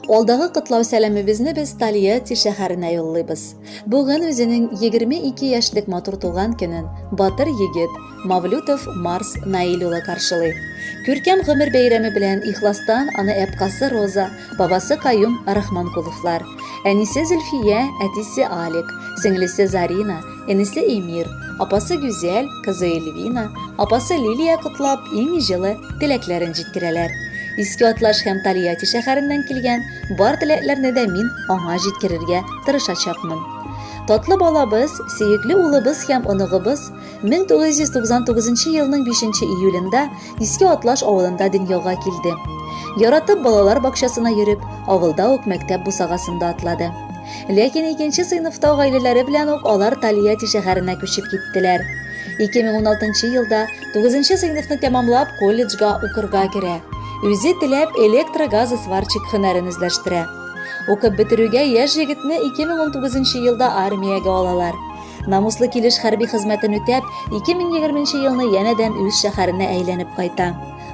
Алдагы котлау сәламебезне без Тольятти шәһәренә юллыйбыз. Бүген үзенең 22 яшьлек матур туган көнен батыр егет Мавлютов Марс Наил улы каршылый. Күркәм гомер бәйрәме белән ихластан аны әпкасы Роза, бабасы Каюм Рахманкуловлар, әнисе Зөлфия, әтисе Алик, сеңлесе Зарина, энесе Эмир, апасы Гүзәл, кызы Эльвина, апасы Лилия котлап, иң җылы теләкләрен җиткерәләр. Иске Атлаш һәм Тольятти шәһәреннән килгән бар теләкләрне дә мин аңа җиткерергә тырышачакмын. Татлы балабыз, сөекле улыбыз һәм оныгыбыз 1999 елның 5 июлендә Иске Атлаш авылында дөньяга килде. Яратып балалар бакчасына йөреп, авылда ук мәктәп бусагасында атлады. Ләкин икенче сыйныфта гаиләләре белән үк алар Тольятти шәһәренә күчеп киттеләр. 2016 елда 9 сыйныфны тәмамлап колледжга укырга керә. Үзе теләп электрогазосварщик һөнәрен үзләштерә. Укып бетерүгә яшь егетне 2019 елда армиягә алалар. Намуслы килеш хәрби хезмәтен үтәп, 2020 елны янәдән үз шәһәренә әйләнеп кайта.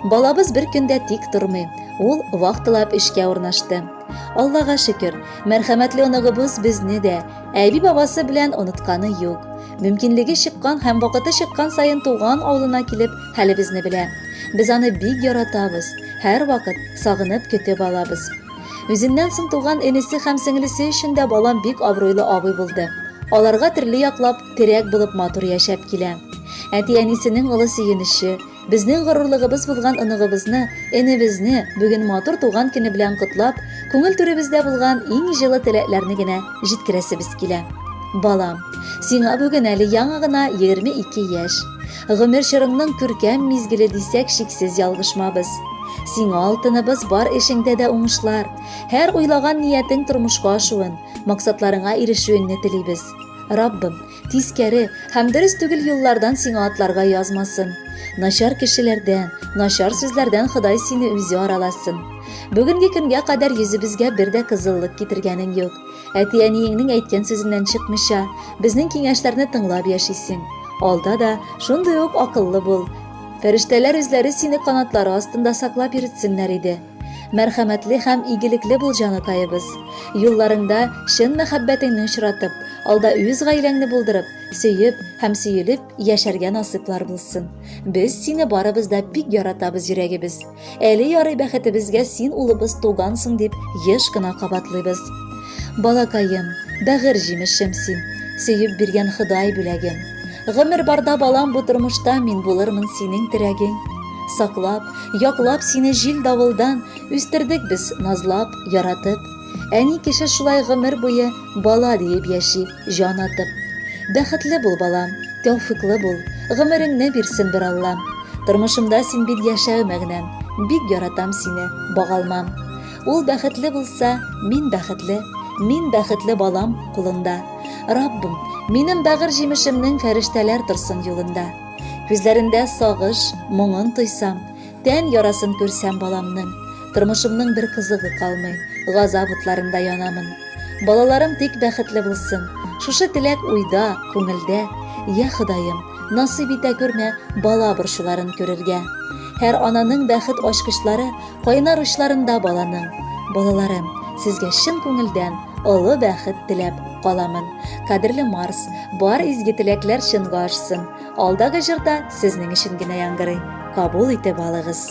Балабыз бер көн дә тик тормый. Ул вахталап эшкә урнашты. Аллага шөкер, мәрхәмәтле оныгыбыз безне дә, әби-бабасы белән онытканы юк. Мөмкинлеге чыккан һәм вакыты чыккан саен туган авылына килеп, хәлебезне белә. Без аны бик яратабыз, һәрвакыт сагынып көтеп алабыз. Үзеннән соң туган энесе һәм сеңлесе өчен дә балам бик абруйлы абый булды. Аларга төрле яклап терәк булып матур яшәп килә. Әти-әнисенең олы сөенече, безнең горурлыгыбыз булган оныгыбызны, энебезне бүген матур туган көне белән котлап, күңел түребездә булган иң җылы теләкләрне генә җиткерәсебез килә. Балам, сиңа бүген әле яңа гына 22 яшь. Гомер чорыңның күркәм мизгеле дисәк шиксез ялгышмабыз. Сиңа алтыныбыз бар эшеңдә дә уңышлар, һәр уйлаган ниятең тормышка ашуын, максатларыңа ирешүеңне телибез. Раббым, тискәре һәм дөрес түгел юллардан сиңа атларга язмасын. Начар кешеләрдән, начар сүзләрдән Ходай сине үзе араласын. Бүгенге көнгә кадәр йөзебезгә бер дә кызыллык китергәнең юк. Әти-әниеңнең әйткән сүзеннән чыкмыйча, безнең киңәшләрне тыңлап яшисең. Алда да шундый ук акыллы бул. Фәрештәләр үзләре сине канатлары астында саклап йөртсеннәр иде. Мәрхәмәтле һәм игелекле бул, җаныкаебыз. Юлларыңда чын мәхәббәтеңне очратып, алда үз гаиләңне булдырып, сөеп һәм сөелеп яшәргә насыйплар булсын. Без сине барыбыз да бик яратабыз, йөрәгебез. Әле ярый бәхетебезгә син улыбыз тугансың дип еш кына кабатлыйбыз. Балакаем, бәгырь җимешем син, сөеп биргән Ходай бүләгем. Гомер барда балам бу тормышта мин булырмын синең терәгең. Саклап, яклап сине җил-давылдан үстердек без назлап, яратып. Әни кеше шулай гомер буе бала диеп яши, җан атып. Бәхетле бул, балам, тәүфыйклы бул, гомереңне бирсен бер Аллам. Тормышымда син бит яшәү мәгънәм, бик яратам сине, багалмам. Ул бәхетле булса, мин бәхетле, мин бәхетле балам кулында. Раббым, минем бәгырь җимешемнең фәрештәләр торсын юлында. Күзләрендә сагыш, моңын тойсам, тән ярасын күрсәм баламның, тормышымның бер кызыгы калмый, газап утларында янамын. Балаларым тик бәхетле булсын, шушы теләк уйда, күңелдә. Я Ходаем, насыйп итә күрмә бала борчуларын күрергә. Һәр ананың бәхет ачкычлары кайнар учларында баланың. Балаларым, сезгә чын күңелдән олы бәхет теләп каламын. Кадерле Марс, бар изге теләкләр чынга ашсын. Алдагы җыр да сезнең өчен генә яңгырый. Кабул итеп алыгыз.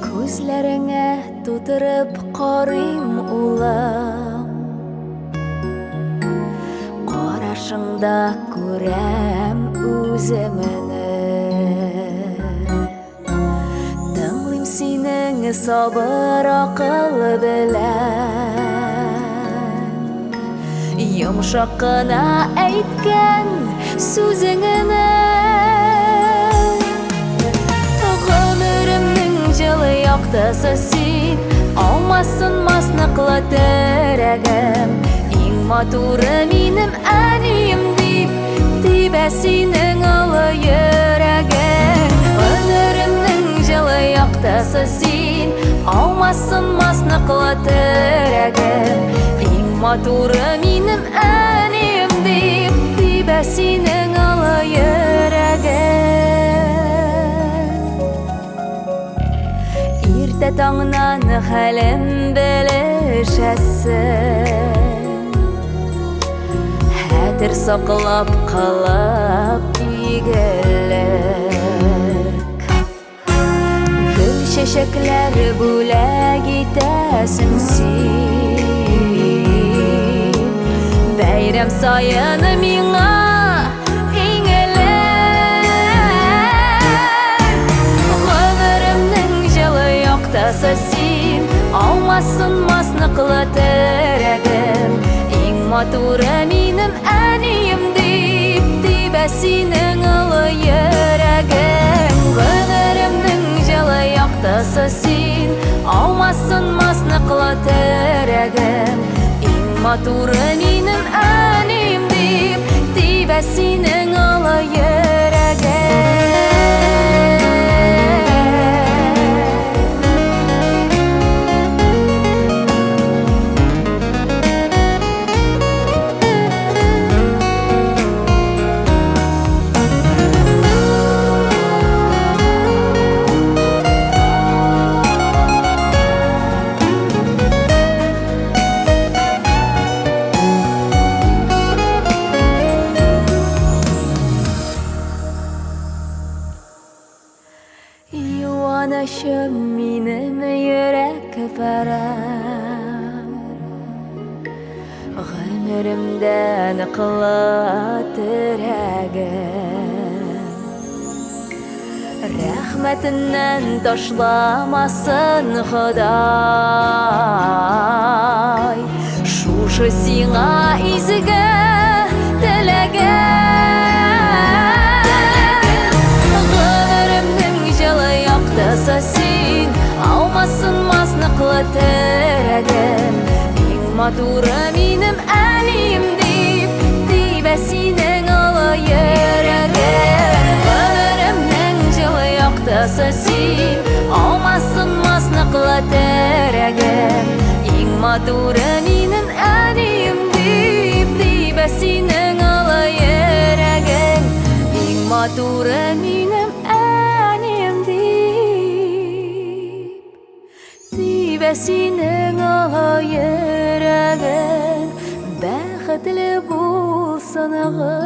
Күзләреңә тутырып карыйм, улым. Карашыңда күрәм үземне. Тыңлыйм синең сабыр акыл белән. Йомшак кына әйткән сүзеңне. Гомеремнең җылы яктысы син, аумас-сынмас ныклы терәгем. Иң матуры минем әнием дип, тибә синең олы йөрәгең. Гомеремнең җылы яктысы син, аумас-сынмас ныклы терәгем. матуры минем әнием дип тибә синең олы йөрәгең. Иртә таңнан хәлем белешәсең. Хәтер саклап кылып игелек. Гөл чәчәкләр бүләк итәсең син. Бәйрәм саен миңа иң элек. Гомеремнең җылы яктысы син, Аумас сынмас ныклы терәгем. Иң матуры минем әнием дип тибә синең олы йөрәгең. Гомеремнең җылы яктысы син, Аумас сынмас ныклы терәгем. Иң матуры минем әнием дип тибә синең олы йөрәгең. Юанычым минем йөрәк парәм, Гомеремдә ныклы терәгем. Рәхмәтеннән ташламасын Ходай, Шушы сиңа изге теләгем. Гомеремнең җылы яктысы син, Аумас сынмас ныклы терәгем. Иң матуры минем әнием дип тибә синең олы йөрәгең. Гомеремнең җылы яктысы син, Аумас сынмас ныклы терәгем. Иң матуры минем әнием дип тибә синең олы йөрәгең. Иң матуры минем әнием дип тибә синең олы йөрәгең. Бәхетле булсын гомерең.